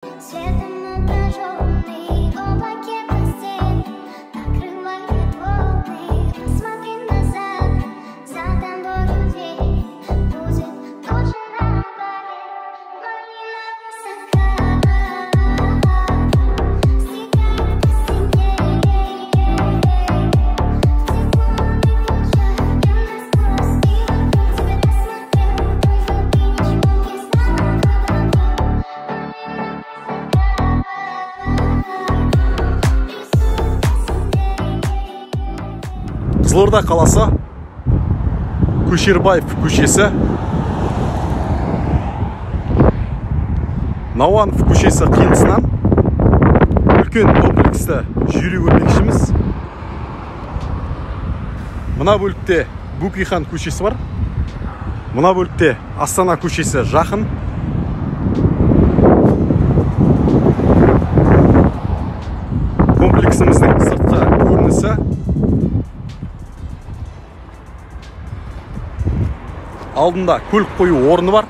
Светом отраженный в облаке постель накрывает волны. Посмотри назад, за тобою дверь будет тоже на горе, но не на высока. Стекает по стене, в тепло ключах я насквозь и вокруг тебя посмотрел, только ты ничего не знала. Қызылорда қаласы, Көшербаев көшесі, Науанов көшесі қиылысынан үлкен комплексті жүйре көрмекшіміз. Мына бөлікте Бөкейхан көшесі бар. Мына бөлікте Астана көшесі жақын. Комплексіміздің сыртқы көрінісі. Алдында көлік қою орны бар.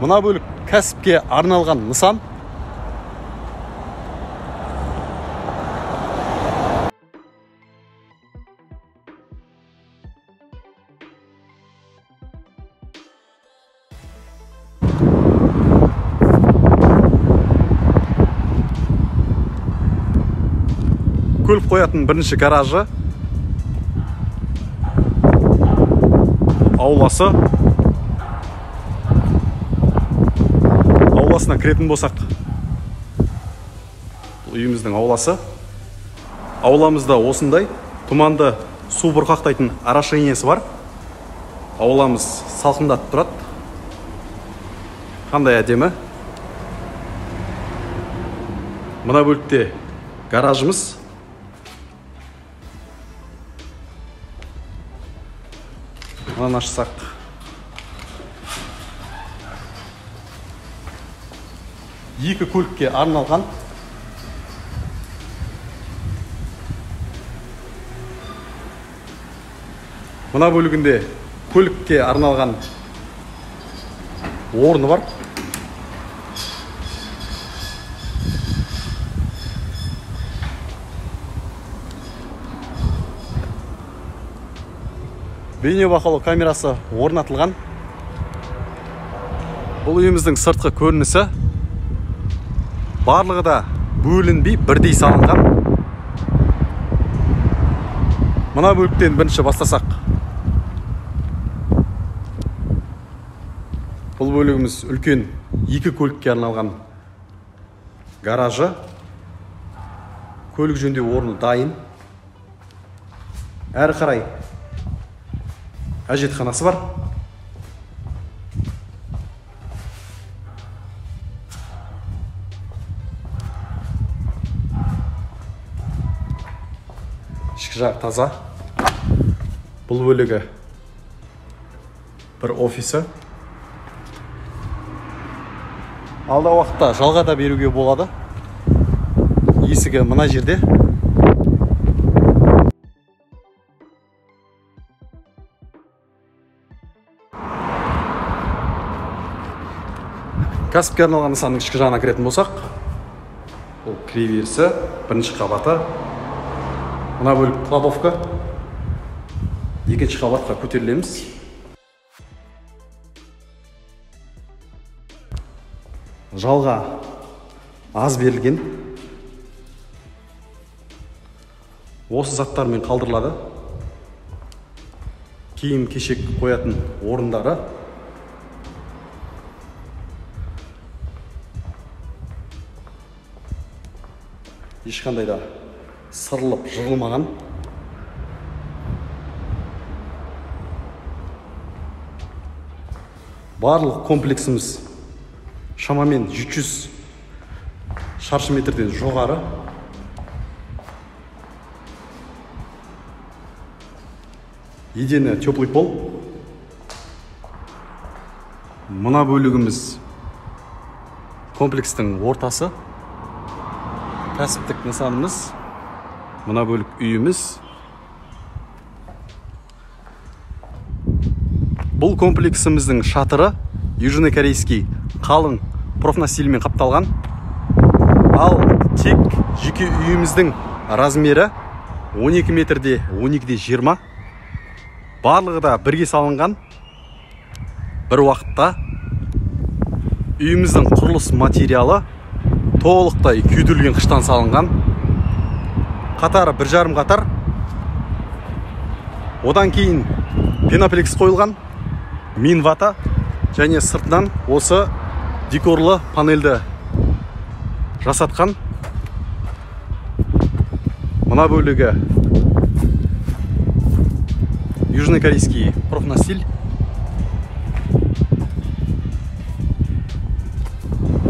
Мына бөлік кәсіпке арналған нысан. Көлік қоятын бірінші гаражы, ауласы. Ауласына кіретін болсақ, бұл үйіміздің ауласы. Ауламызда осындай тұманды су бұрқақтайтын орошениесі бар. Ауламыз салқындатып тұрады. Қандай әдемі. Мына бөлікте гаражымыз. Мынаны ашсақ, екі көлікке арналған. Мына бөлігінде көлікке арналған орны бар. Бейнебақылау камерасы орнатылған. Бұл үйіміздің сыртқы көрінісі. Барлығы да бөлінбей бірдей салынған. Мына бөліктен бірінші бастасақ. Бұл бөлігіміз үлкен екі көлікке арналған гаражы. Көлік жөндеу орны дайын. Әрі қарай әжетханасы бар. Ішкі жағы таза. Бұл бөлігі бір офисі. Алдағы уақытта жалға да беруге болады. Есігі мына жерде. Кәсіпке арналған нысанның ішкі жағына кіретін болсақ, бұл кіреберісі, бірінші қабаты. Мына бөлік кладовка. Екінші қабатқа көтерілеміз. Жалға аз берілген. Осы заттармен қалдырылады. Киім кешек қоятын орындары. Ешқандай да сырылып жырылмаған. Барлық комплексіміз шамамен 700 шаршы метрден жоғары. Едені теплый пол. Мына бөлігіміз комплекстің ортасы. Кәсіптік нысанымыз. Мына бөлік үйіміз. Бұл Бұл комплексіміздің шатыры южнокорейский қалың профнастильмен қапталған. Ал тек жеке үйіміздің размері 12 метрде 12-де 20. Барлығы да бірге салынған. Бір уақытта үйіміздің құрылыс материалы толықтай күйдірілген қыштан салынған. Қатары 1,5 қатар. Одан кейін пеноплекс қойылған, минвата және сыртынан осы декорлы панельді жасатқан. Мына бөлігі южнокорейский профнастиль.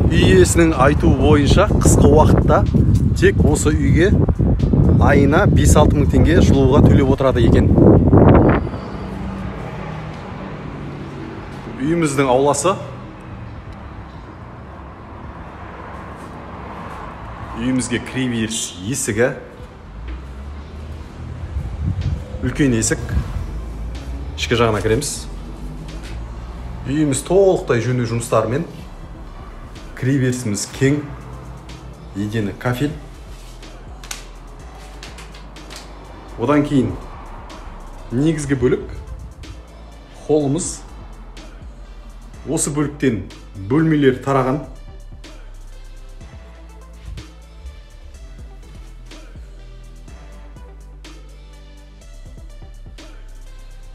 Үй иесінің айтуы бойынша қысқы уақытта тек осы үйге айына 5-6 мың теңге жылуға төлеп отырады екен. Үйіміздің ауласы. Үйімізге кіреберіс есігі. Үлкен есік. Ішкі жағына кіреміз. Үйіміз толықтай жөндеу жұмыстарымен. Кіреберісіміз кең. Едені кафель. Одан кейін негізгі бөлік холымыз. Осы бөліктен бөлмелер тараған.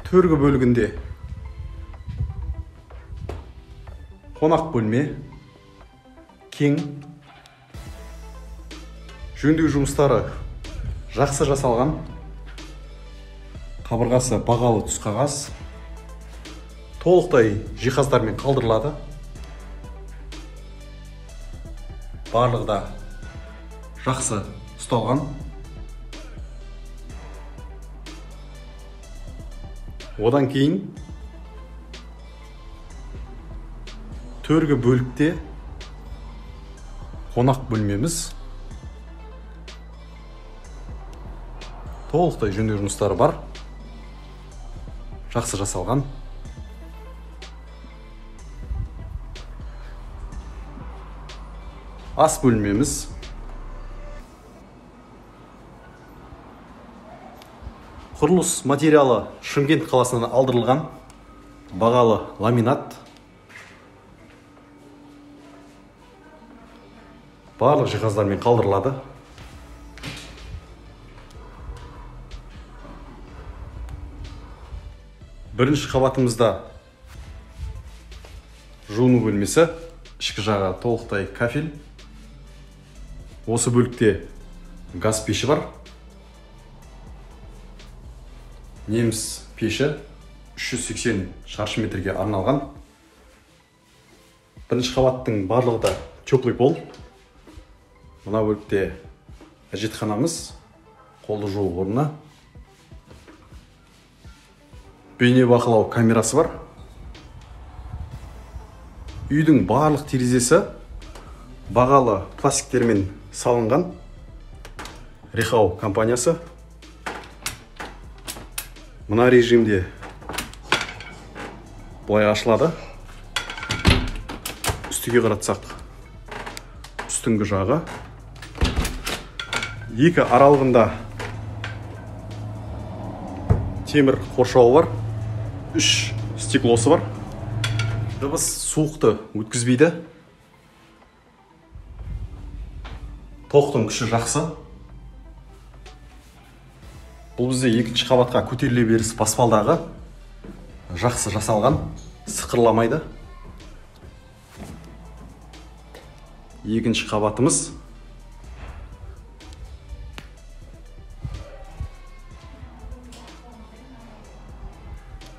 Төргі бөлігінде қонақ бөлме, кең. Жөндеу жұмыстары жақсы жасалған. Қабырғасы бағалы түс қағаз. Толықтай жиһаздармен қалдырылады. Барлығы да жақсы ұсталған. Одан кейін төргі бөлікте қонақ бөлмеміз. Толықтай жөндеу жұмыстары бар. Жақсы жасалған. Ас бөлмеміз. Құрылыс материалы Шымкент қаласынан алдырылған. Бағалы ламинат. Барлық жиһаздармен қалдырылады. Бірінші қабатымызда жуыну бөлмесі, ішкі жағы толықтай кафель. Осы бөлікте газ пеші бар. Неміс пеші 380 шаршы метрге арналған. Бірінші қабаттың барлығы да теплый пол. Мына бөлікте әжетханамыз, қолды жуу орны. Бейне бақылау камерасы бар. Үйдің барлық терезесі бағалы пластиктермен салынған. Рехау компаниясы. Мына режимде былай ашылады. Үстіге қаратсақ, үстіңгі жағы. Екі аралығында темір қоршауы бар. 3 стеклосы бар. Дыбыс суықты өткізбейді. Тоқтың күші жақсы. Бұл бізде екінші қабатқа көтеріле беріс баспалдағы жақсы жасалған, сықырламайды. Екінші қабатымыз.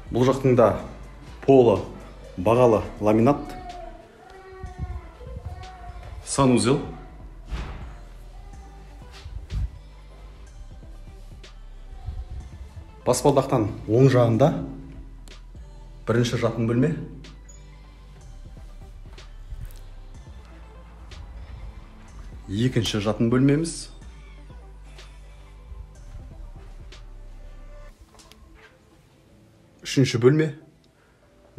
Бұл жақтың да полы бағалы ламинат. Санузел. Баспалдақтан оң жағында бірінші жатын бөлме. Екінші жатын бөлмеміз. Үшінші бөлме.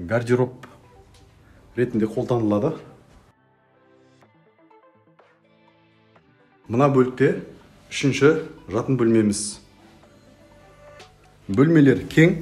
Гардероб ретінде қолданылады. Мына бөлікте үшінші жатын бөлмеміз. Бөлмелер кең.